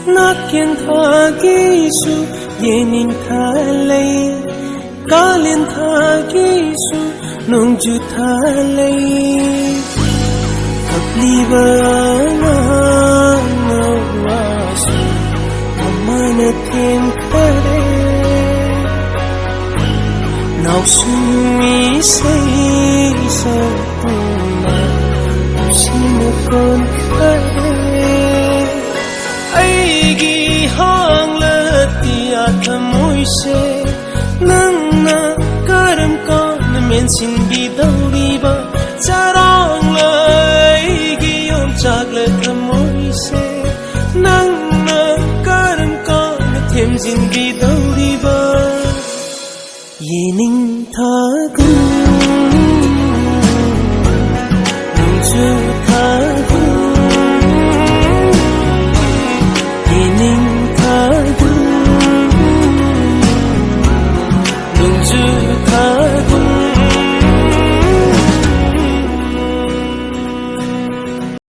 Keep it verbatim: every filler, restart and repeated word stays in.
ꯅꯥꯀꯦꯟ ꯊꯥꯒꯤꯁꯨ ꯌꯦꯅꯤꯡ ꯊꯥ ꯂꯩ, ꯀꯥꯂꯦꯟ ꯊꯥꯒꯤꯁꯨ ꯅꯣꯡꯖꯨ ꯊꯥ ꯂꯩ꯫ ꯀꯞꯂꯤꯕ ꯑꯉꯥꯡ ꯅꯋꯥꯁꯨ ꯃꯃꯥꯅ ꯊꯦꯝꯈꯔꯦ꯫ ꯅꯥꯎꯁꯨꯝ ꯏꯁꯩ ꯁꯛꯇꯨꯅ ꯅꯨꯡꯁꯤꯅ ꯀꯣꯟꯈꯔꯦ꯫ ꯑꯩꯒꯤ ꯍꯥꯡꯂꯇꯤꯌꯥ ꯊꯃꯣꯏꯁꯦ ꯅꯪꯅ ꯀꯔꯝ ꯀꯥꯟꯅ ꯃꯦꯟꯁꯤꯟꯕꯤꯗꯧꯔꯤꯕ? ꯆꯔꯥꯡꯂ ꯑꯩꯒꯤ ꯌꯣꯡꯆꯥꯛꯂ ꯊꯃꯣꯏꯁꯦ ꯅꯪꯅ ꯀꯔꯝ ꯀꯥꯟꯅ ꯊꯦꯝꯖꯤꯟꯕꯤꯗꯧꯔꯤꯕ? ꯌꯦꯅꯤꯡ ꯊꯥꯒꯨꯝ ꯅꯣꯡꯖꯨ ꯊꯥꯒꯨꯝ, ꯌꯦꯅꯤꯡ ꯊꯥꯒꯨꯝ ꯅꯣꯡꯖꯨ ꯊꯥ